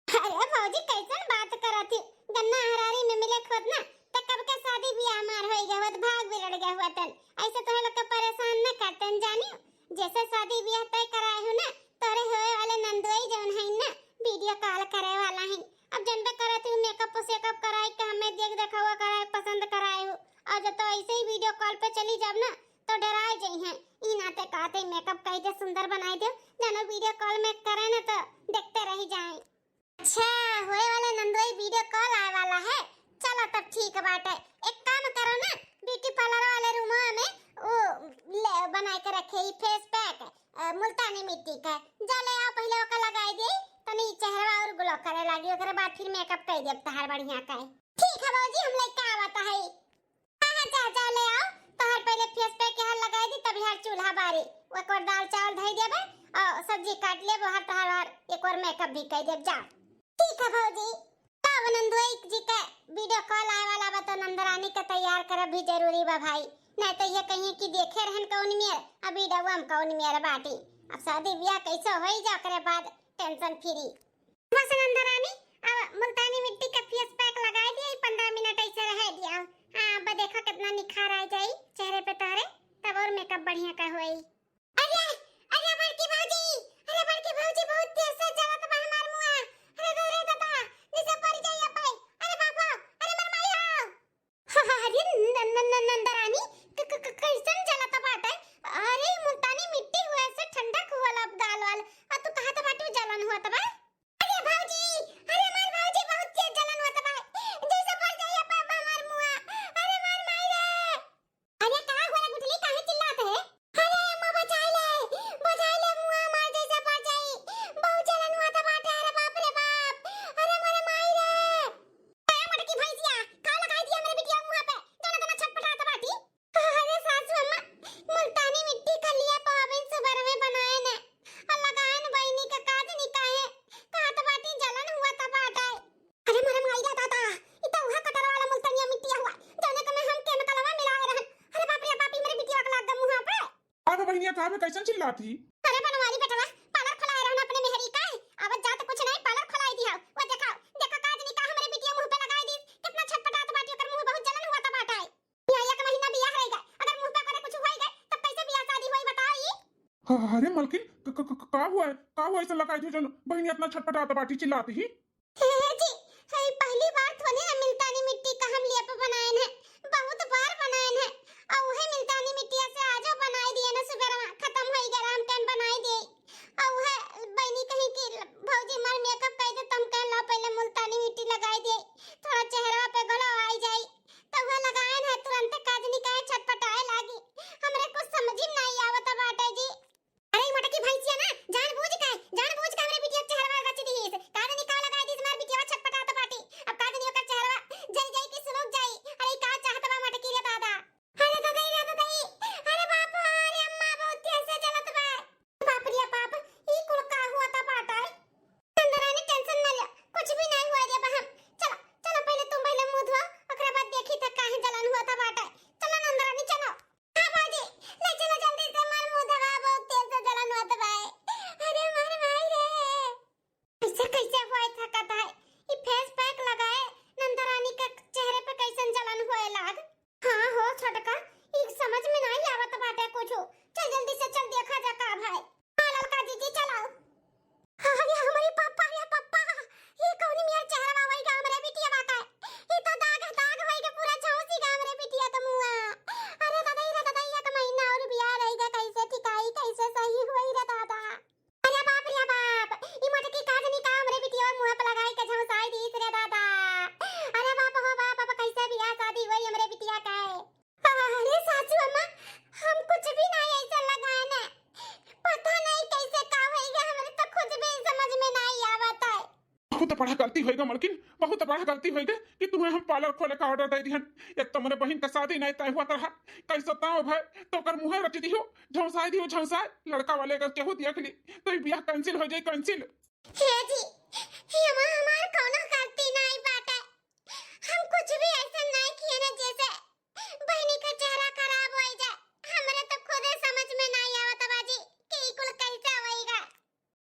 अरे भौजी, कैसन बात करत ही? गन्ना अरहरी में मिले खोत ना, त कब के शादी बियाह हमार होई गए होत, भाग बिगड़ गए होतन। ऐसे तोहे लोग के परेशान न करतन जानियो। जैसे शादी बियाह तय कराए हो ना, तोरे होए वाले नंदोई जौन है ना, वीडियो कॉल करे वाला है। अब जनबे करत हूँ, मेकअप सेकअप कराए के हमें देख देखावा कराए पसंद कराए हो, और जब तो ऐसे ही वीडियो कॉल पे चली जाब ना, तो डराए जइहें। ई नाते कहते मेकअप कई दे, सुंदर बनाई दे, जानो वीडियो कॉल में करे ना तो देखते रह जाए। अच्छा, होए वाले नंदोई वीडियो कॉल आए वाला है। चलो तब ठीक बाटे, एक काम करो ना, ब्यूटी पार्लर वाले रूमवा में वो ले बनाए के रखे ही फेस पैक, अ, मुल्तानी मिट्टी का, जा ले आओ, पहले ओका लगाई दे, तनी चेहरा और ग्लो करे लागी, ओकरे बाद फिर मेकअप कई देब तहार बढ़िया का। ठीक है भौजी, हम लेके आवत है। हाँ, हाँ, जा, जा, ले आओ। तोहर पहले फेस पैक यहाँ लगाई दी, तब यहाँ चूल्हा बारी। एक बार दाल चावल धई देबे, और सब्जी काट लेबे, हर तोहर और एक बार मेकअप भी कई देब, जा। ठीक है भौजी। तब नंदोई जी का वीडियो कॉल आए वाला बा, तो नंदरानी के तैयार करब भी जरूरी बा भाई, नहीं तो ये कहिए कि देखे रहन कौन मेर, अभी डबम कौन मेर बाटी। अब शादी ब्याह कैसे होई जा, ओकरे बाद टेंशन फ्री। बस नंदरानी, अब मुल्तानी मिट्टी का फेस पैक लगाई दिया, पन्द्रह मिनट ऐसे रह दिया। हाँ, अब देखा कितना निखार आ जाई चेहरे पे तोहरे, तब और मेकअप बढ़िया का होई। अरे, अरे बड़की भौजी, अरे बड़की भौजी, बहुत तेज से जलत बा हमार मुआ। अरे रे रे दादा, जैसे पड़ जाई अब भाई। अरे बाबा, अरे मर माई आओ। अरे न-, न-, न-, नंदरानी, क-, क-, क-, कैसन जलत बाटे? अरे, मुल्तानी मिट्टी हुए से ठंडक हुआ लब गाल वाल, आ तू कहत बाटू जलन हुआ तबा? अरे भौजी, अरे हमार भौजी बहुत तेज जलन हुआ तबा, जैसे पड़ जाई अब हमार मुआ। अरे मार माई रे। अरे का हुआ रे गुठली, काहे चिल्लात है? अरे अम्मा बचाई ले, बचाई ले, मुआ मार जैसे पड़ जाई, बहुत जलन हुआ तबा, अरे बाप रे बाप, अरे मारे माई रे। ए मोटकी भैंसिया, का लगाई दिया मेरे बिटिया मुँह पे? जना तना छटपटात बाटी। अरे सासू अम्मा, मुल्तानी मिट्टी का लिया पावन सुबर में बनाए ने। और लगाए न बहिनी का काज निकाहे। कहत बाटी जलन हुआ त बाटे। अरे मोरे माई रे दादा, ई त उहे कटर वाला मुल्तानिया मिट्टिया हुआ, जौने के में हम केमिकलवा मिलाए रहन। अरे बाप रे बाप, ई मेरे बिटिया के लाग गए मुँह पे। अब बहिनिया का में कैसन चिल्लात ही? अरे बनवारी बेटवा, अरे मलकिन, क-, क-, क-, का हुआ है? का हुआ ऐसा लगाई दियो जौन बहिनी इतना छटपटात बाटी चिल्लात ही? हे, हे जी, हे पहली बार थोड़ी ना मुलतानी मिट्टी का हम लेप बनाएन है, बहुत बार बनाएन है। और उहे मुलतानी मिट्टिया से आजो बनाई दिए ना, सुबेरवा खत्म होई गया, हम कहन बनाई दिए। और उहे बहिनी कहीं कि भौजी मार मेकअप कर दे, तो हम कहन ला पहले मुलतानी मिट्टी लगाई दिए, थोड़ा चेहरा पे ग्लो आई जाई। तो उहे लगाएन है, तुरंत काजनी काहे छटपटाए लागी, हमरे कुछ समझ में नहीं आवत बाटे जी। अरे ई मटकी भैंसिया ना, जानबूझ के, जानबूझ के हमरे बिटिया के चेहरवा रच दिहिस। का जानी का लगाई दिस, हमार बिटिया छटपटात बाटी। अब का जानी ओकर चेहरवा जल जाई कि सुलग जाई। अरे ई का चाहत बा मटकी रे दादा। अरे दादा, रे दादा, अरे बाप, अरे अम्मा, बहुत तेज से जलत बा। बाप रे बाप, ई कुल का हुआ था बाटा? नंदरानी टेंशन ना ले, कुछ भी नहीं हुआ रे बहन। चलो, चलो पहले तुम पहले मुंह धो, ओकरे बाद देखी था काहे जलन हुआ था बाटा। चलो नंदरानी चलो। हाँ भौजी, ले चलो जल्दी से, हमार मुंह धवा बहुत तेज से जलन होत बाए। अरे मार भाई रे, कैसे कैसे होए थकत है, ई फेस पैक लगाए नंदरानी के चेहरे पे कैसन जलन होए लाग। हाँ हो छोटका, ई समझ में नहीं आवत बाटे कुछ। चल जल्दी से चल देखा जा का भाई। हाँ ललका जीजी चलाओ। अरे हमरे पप्पा रे पप्पा, ई कौन मियर चेहरा होई गा हमरे बिटिया बा का? ई तो दाग दाग होई गा पूरा झौसी गा हमरे बिटिया का मुआ। अरे दादा, रे दादा, एक महीना और बियाह रही गा, कैसे ठिकाई, कैसे सही होई रे दादा। अरे बाप रे बाप, ई मोटकी काजनी का हमरे बिटिया मुंह पे लगाई के झौसाई दीस रे दादा। अरे बाप हो बाप, अब कैसे बियाह शादी होई हमरे बिटिया का? अरे सासू अम्मा, हम कुछ भी नहीं ऐसा लगाए ना। पता नहीं कैसे का होई गा, हमरे तो खुद भी समझ में नहीं आवत है। बहुत बड़ा गलती होई गा मलकिन, बहुत बड़ा गलती होई गा कि तुम्हें हम पार्लर खोले का ऑर्डर दे दिहन। एक तो हमरे बहिन का शादी नहीं तय हुआ रहा, कैसे ताव भय तो ओकर मुंह रच दियो, झौंसाई दियो, झौंसाई। लड़का वाले अगर केहू देख ली तो ई बियाह कैंसिल हो जाई, कैंसिल। हे जी, हे अम्मा, हमार कौनो गलती नहीं बाटे, हम कुछ भी ऐसा नहीं किए ना जैसे बहिनी का चेहरा खराब होई जाए। हमरे तो खुदे समझ में नहीं आवत बाजी कि ई कुल कैसे होई गा।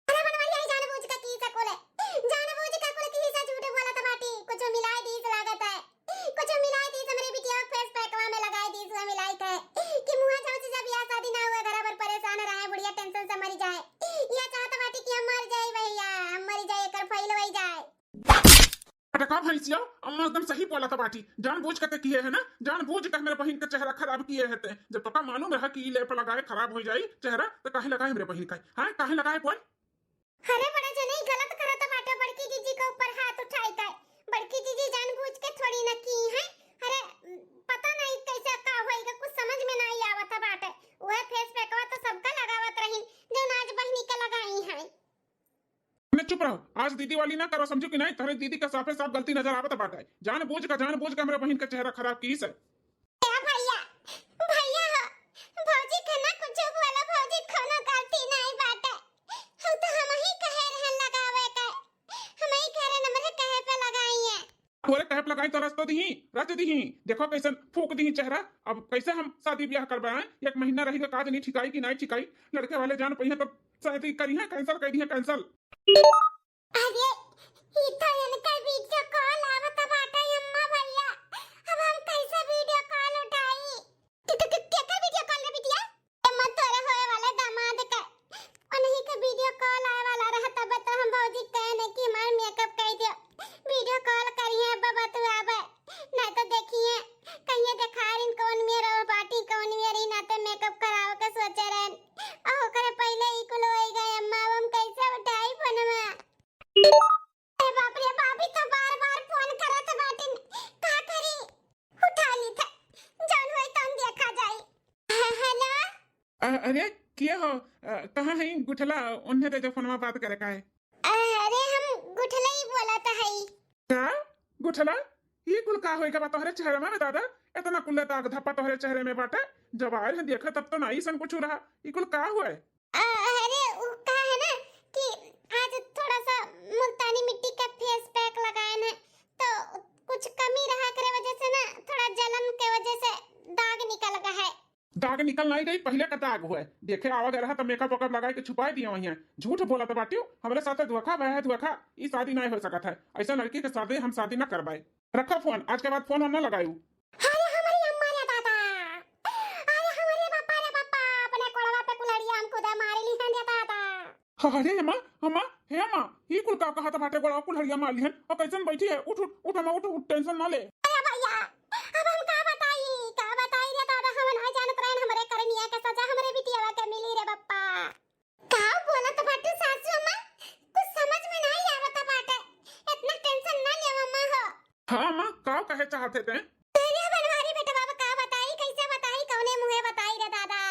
अरे बनवाई, यही जानबूझ के की सकुल है, जानबूझ के कुल की हिस्सा झूठ बोलत बाटी। कुछ मिलाई दीस लागत है, कुछ मिलाई दीस हमरे बिटिया फेस पैकवा में लगाई दीस, हुआ मिलाई के कि मुँह झौंसी जब बियाह शादी ना हुआ, घर भर परेशान रहे, बुढ़िया टेंशन से मरी जाए। या चाहत बाटी कि हम मर जाए भैया, हम मरी जाए, एकर फैल होई जाए। अरे का भैंसिया, अम्मा एकदम सही बोलत बाटी। जानबूझ के ते किए है ना, जानबूझ के हमरे बहिन के चेहरा खराब किए है ते। जब तोका मालूम रहा कि ई लेप लगाए खराब हो जाई चेहरा, तो काहे लगाए हमरे बहिन का? हाँ, काहे लगाए बोल? अरे बड़ा जने गलत करत बाटे, बड़की जीजी के ऊपर हाथ उठाई के। बड़की जीजी जानबूझ के थोड़ी ना की है। अरे पता नहीं कैसे का होई गा, कुछ समझ में नहीं आवत बाटे। वह फेस पैकवा तो सबका लगावत रही, जौन आज बहिनी के लगाई है। अपने चुप रहो, आज दीदी वाली ना करो, समझो कि नहीं? तोहरे दीदी के साफे साफ गलती नजर आवत बाटे। जानबूझ के, जानबूझ के हमरे बहिन के चेहरा खराब कीस है। ए भैया, भैया हो, भौजी के ना कुछ बोला, भौजी कोनो गलती नहीं बाटे। हम तो हम ही कहे रहन लगावे के, हम ही कहे रहन, हमरे कहे पे लगाई है। तोरे कहे पे लगाई तो रच तो दीही, रच दीही। देखो कैसन फूक दीही चेहरा। अब कैसे हम शादी ब्याह करबे? एक महीना रही का काज नहीं ठिकाई कि नहीं ठिकाई। लड़के वाले जान पइहे तो शादी करिहे, कैंसिल कर दिहे, कैंसिल। अरे, ई तो इनका वीडियो कॉल आवत बाटे, अम्मा भैया। अब हम कैसे वीडियो कॉल उठाई? के, के, के, केकर वीडियो कॉल रे बिटिया? अम्मा, तोरे होए वाले दामाद के। उन्हीं के वीडियो कॉल आए वाला रहा, तब तो हम भौजी कहने कि हमार मेकअप कर दियो। वीडियो कॉल करिए अब बतुआबे। ना तो देखिए, कहिए देखा रही कौन मेर और बाटी, कौन मेर ही ना तो मेकअप करावे के सोचे रहन। और ओकरे पहले ही कुल होई गए, अम्मा, अब हम कैसे उठाई फोनवा? ए बाप रे बाप, ई तो बार-बार फोन करत बाटिन, का करी? उठा ली थे, जौन होई तौन देखा जाई। ह-, हेलो? अ-, अरे, के हो? अ, कहाँ है गुठला? उन्हें दे दे फोनवा, बात करे का है। अ, अरे, हम गुठला ही बोलत हई। का? गुठला? ई कुल का होई गवा तोहरे चेहरे में दादा? इतना कुल दाग धब्बा तोहरे चेहरे में बाटे? जब आए हैं देखा तब तो ना ऐसन कुछ रहा। ई कुल का हुआ है? अ, अरे, उ का है ना कि आज थोड़ा सा मुल्तानी मिट्टी का फेस पैक लगाए ना, तो कुछ कमी रहा करे वजह से ना, थोड़ा जलन के वजह से दाग निकल गया है। दाग निकल नहीं गई, पहले का दाग हुआ है। देखे आवा गया रहा तो मेकअप वेकअप लगाए के छुपाए दिए वहीं है। झूठ बोलत बाटियो, हमरे साथे धोखा भय है, धोखा। ई शादी नहीं हो सकत है, ऐसा लड़की के साथे हम शादी ना करवाए। रखा फोन, आज के बाद फोन ना लगायू। अरे हमरी अम्मा रे दादा, अरे हमरे बापा रे बापा, अपने कोड़वा पे कुलड़िया हम खुदा मारी अरे अम्मा, अम्मा, हे अम्मा, ई कुल का कहत बाटे? गोड़वा कुल हरिया मार लिहन। अउ कइसन बैठी है? उठ, उठ, उठ अम्मा, उठ, उठ, tension ना ले। अरे भइया, अब हम का बताई, का बताई रे दादा, हम नाहीं जानत रहेन हमरे करनिया के सजा हमरे बिटियावा के मिली रे बप्पा। का बोलत बाटू सासू अम्मा? कुछ समझ में नाहीं आवत बाटे। एतना tension ना लेवा अम्मा हो। हाँ अम्मा, का कहे चाहत है तें? अरे बनवारी बेटवा, अब का बताई, कइसे बताई, कउने मुँहे बताई रे दादा?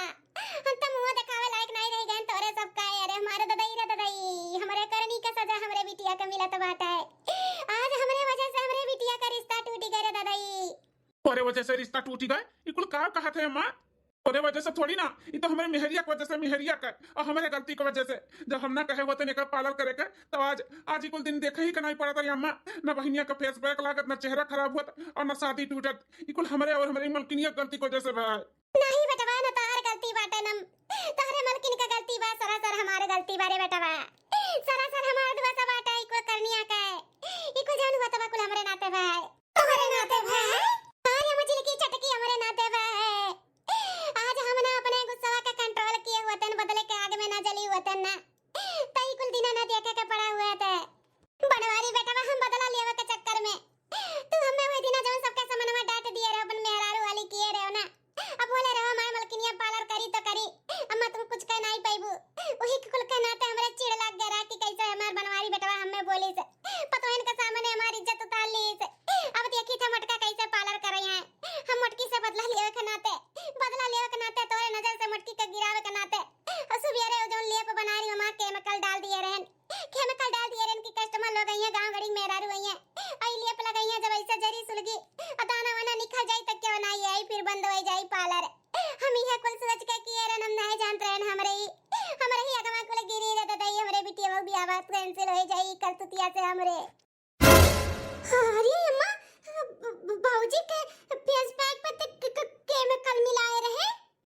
हम त मुँह देखावे लायक नाहीं रहि गएन तोरे सबका। अरे हमारे ददई रे ददई, हमरे करनी के सजा हमरे बिटिया के मिलत बाटे। आज हमरे वजह से हमरे बिटिया का रिश्ता टूटि गए रे ददई। तोरे वजह से रिश्ता टूटि गए? ई कुल का कहत है अम्मा? तोरे वजह से थोड़ी ना, ई तो हमरे मेहरिया के वजह से, मेहरिया के अउ हमरे गलती के वजह से। जब हम ना कहे होते एकर parlour करे के, तब आज, आज ई कुल दिन देखे ही के नाहीं पड़त रही अम्मा। ना बहिनिया का face back लागत, ना चेहरा खराब होत अउ ना शादी टूटत। ई कुल हमरे अउ हमरे मलकिनिया के गलती के वजह से भा है। नाहीं बेटवा, ना तोहर गलती बाटे, ना तोहरे मलकिन के गलती बा, सरासर हमार गलती बा रे बेटवा। सरासर हमार दोष बाटे, ई कुल करनिया के, ई कुल जौन होत बा कुल हमरे नाते भा है। तोहरे नाते भा है? हाँ, ये मझिलकी छटकी हमरे नाते भा है। आज हम ना अपने गुस्सा के control किए होतेन, बदले के आग में ना जली होतेन ना, त ई कुल दिना ना देखे के पड़ा होत। बनवारी बेटवा, हम बदला लेवे के चक्कर में तू हमें वही दिना जौन सबके समनवा डांट दिए रहो, अपन मेहरारू वाली किए रहो ना। अब बोले रहो हमार मलकिनिया parlour करी तो करी, अम्मा तुम कुछ कह नाहीं पाइबू। वही के कुल के नाते हमरे चिढ़ लाग गए रहा कि कइसे हमार बनवारी बेटवा हमें बोली से, पतोहन के सामने हमार इज्जत उतार ली से। अब देखी थे मोटका कइसे parlour करे हैं। हम मोटकी से बदला लेवे के नाते, बदला लेवे के नाते, तोरे नजर से मोटकी के गिरावे के नाते, अउ सुबेरे उ जौन लेप बनाए रही, ओमा chemical डाल दिए रहन, chemical डाल दिए रहन कि customer लोग अइहें, गाँव गड़ी मेहरारू अइहें, अउ ई लेप लगइहें, जब अइसे जरी सुलगी अउ दाना वाना निकल जाई त केहू नाहीं आई, फिर बंद होइ जाई parlour। हम इहे कुल सोच के किए रहन, हम नाहीं जानत रहन, हमरे ही, हमरे ही अगवा कुल गिरी रे ददई, हमरे बिटिया बियाह cancel होइ जाई, करतुतिया से हमरे। अरे अम्मा, ब-, ब-, भौजी के face pack पे त क-, क-, chemical मिलाए रहे।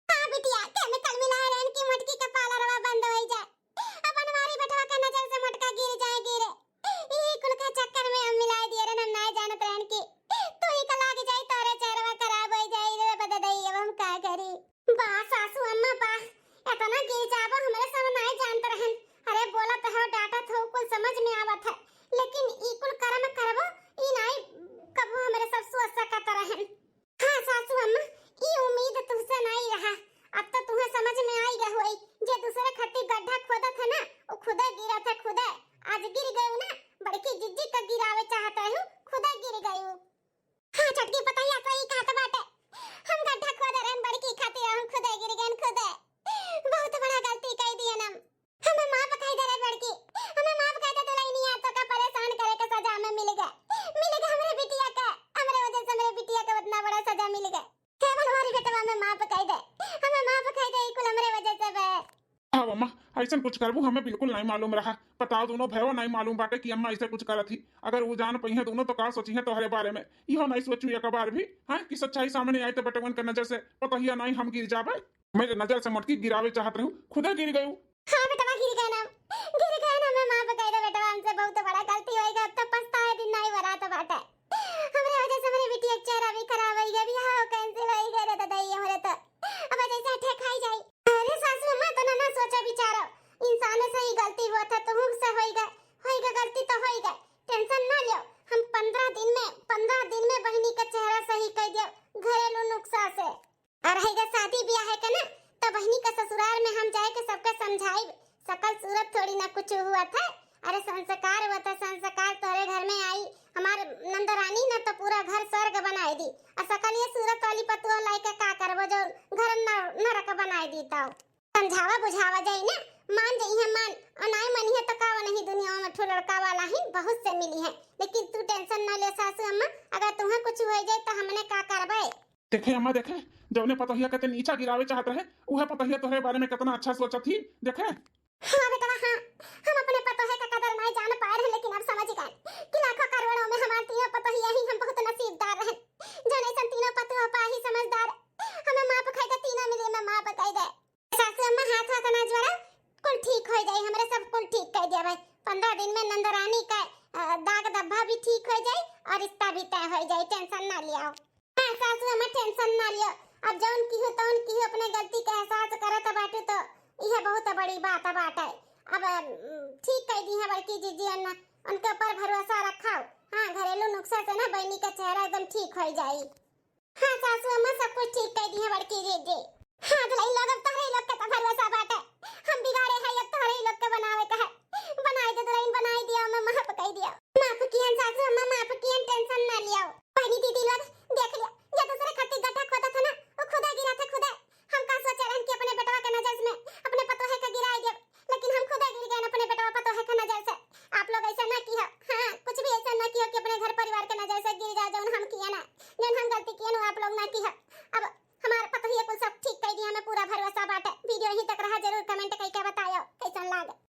हाँ बिटिया, chemical मिलाए रहे कि मोटकी के parlourवा बंद होइ जाए। अब बनवारी बेटवा के नजर से मोटका गिर जाए, गिरे। ई कुल के चक्कर में हम मिलाए दिए रहन, हम नाहीं जानत रहन कि तू ही का लाग जाई, तोरे चेहरवा खराब होइ जाई रे बददई, अब हम का करी? बा सासू अम्मा बा, एतना गिर जाबो हमरे सब नाहीं जानत रहन। अरे बोलत हो, डांटत हो, कुल समझ में आवत है, लेकिन ई कुल करम करबो, ई नाहीं कबो हमरे सब सोच सकत रहन। हाँ सासू अम्मा, ई उम्मीद तुहसे नाहीं रहा। अब तो तुहें समझ में आइ गए होई, जे दूसरे खातिर गड्ढा खोदत है ना, उ खुदे गिरत है, खुदे। आज गिर गयू ना, बड़की जिज्जी का गिरावे चाहत रहू, खुदे गिर गयू। हाँ छोटकी पतोहिया सही कहत बाटे, हम गड्ढा खोदे रहन बड़की खातिर, हम खुदे गिर गएन, खुदे। बहुत बड़ा गलती कइ दिए हम। हमें माफ कइ दे रे बड़की, हमें माफ कइ दे दुलहिनिया, तोका परेसान करे के सजा हमें मिलि गए, मिलि गए हमरे बिटिया के, हमरे वजह से हमरे बिटिया के उतना बड़ा सजा मिलि गए। हे बनवारी बेटवा, हमें माफ कइ दे, हमें माफ कइ दे, ई कुल हमरे वजह से बे। हाँ अम्मा, अइसन कुछ करबू हमें बिल्कुल नाहीं मालूम रहा। बताओ दुनो भैया नाहीं मालूम बाटे कि अम्मा अइसे कुछ करत ही। अगर उ जान पइहें दुनो तो का सोचिहें तोहरे बारे में, इहो नाहीं सोचू एक बार भी, हाँ, कि सच्चाई सामने आई तो बेटवन के नजर से पतोहिया नाहीं हम गिर जाबे। मेरे नजर से मोटकी गिरावे चाहत रहू, खुदे गिर गयू। हाँ बेटवा, गिर गए ना, गिर गए ना, हमें माफ कइ दे बेटवा, हमसे बहुत बड़ा गलती होइ गए, अब तो पछताए दिन नाहीं बरात बाटे। हमरे वजह से हमरे बिटिया के चेहरा भी खराब होइ गए, बियाह cancel होइ गए रे ददई हमरे तो। अब जैसे अठे खाई जाई। अरे सासू अम्मा, इतना ना सोचा विचारो, इंसान से ही गलती होत है, तुहूँ से होइ गए, होइ गए गलती तो होइ गए, tension ना लियो। हम पन्द्रह दिन में, पन्द्रह दिन में बहिनी का चेहरा सही कइ दियो घरेलू नुस्खा से। अउर रहि गए शादी ब्याह के ना, त बहिनी का ससुराल में हम जाए के सबके समझाइब। सकल सूरत थोड़ी ना कुछ हुआ था। अरे संस्कार हुआ था, संस्कार तोहरे घर में आई। हमार नंदरानी ना तो पूरा घर स्वर्ग बनाए दी। अउर सकल ये सूरत वाली पतुआ लाइके का करबो जो घर न-, नरक बनाए दी तो। समझावा बुझावा जाई ना, मान जइहे मान, अउर नाई मनिहे तो का नहीं, दुनिया में ठो लड़का वाला ही बहुत से मिली है। लेकिन तू tension ना ले सासू अम्मा, अगर तुहें कुछ होइ जाए तो हमने का करबे? देखे अम्मा, देखे, जौने पतोहिया के ते नीचा गिरावे चाहत रहे, उहे पतोहिया तोहरे बारे में कितना अच्छा सोचत ही। देखे। हाँ बेटवा, हाँ, हम अपने पतोहे का कदर नाई जान पाए रहे, लेकिन अब समझ गए कि लाखों करोड़ों में हमार तीनों पतोहिया ही हम बहुत नसीबदार रहन, जौन ऐसन तीनों पतोह पा ही समझदार। हमें माफ कइ दे, तीनों मिली में माफ कइ दे। सासू अम्मा, हाथ वाथ ना जोड़ा, कुल ठीक होइ जाई, हमरे सब कुल ठीक कइ दिया भाई। पन्द्रह दिन में नंदरानी का, अ, दाग धब्बा भी ठीक होइ जाई अउर रिश्ता भी तय होइ जाई, tension ना लियाओ। हाँ सासू अम्मा, tension ना लियो, अब जौन किहू तौन किहू, अपने गलती के एहसास करत बाटू तो इहे बहुत बड़ी बात बाटे। अब, अम, ठीक कइ दिहे बड़की जिज्जी, अन्ना उनके ऊपर भरोसा रखाओ। हाँ, घरेलू नुस्खा से ना बहिनी का चेहरा एकदम ठीक होइ जाई। हाँ सासू अम्मा, सब कुछ ठीक कइ दिहे बड़की जिज्जी। हाँ दुलहिन लोग, अब तोहरे लोग के तो भरोसा बाटे। हम बिगाड़े है, अब तोहरे लोग के बनावे का है। बनाइ दे दुलहिन, बनाइ दिया, मैं माफ कइ दिया। माफ कियन सासू अम्मा, माफ कियन, tension ना लियो। बहिनी दीदी लोग, देख लिया, जे दूसरे खातिर गड्ढा खोदत है ना, वो खुदे गिरत है, खुदे। हम का सोचे रहन कि अपने बेटवा के नजर में अपने पतोहे के गिराइ देब, लेकिन हम खुदे गिर गए अपने बेटवा पतोहे के नजर से। आप लोग ऐसा ना किया, हाँ, कुछ भी ऐसा ना किया कि अपने घर परिवार के नजर से गिर जाए, जौन हम किए ना, जौन हम गलती किए ना, आप लोग ना किया। अब हमार पतोहिया कुल सब ठीक कइ दिया, हमें पूरा भरोसा बाटे। Video यहीं तक रहा, जरूर comment कइ के बतायो कैसन लागे।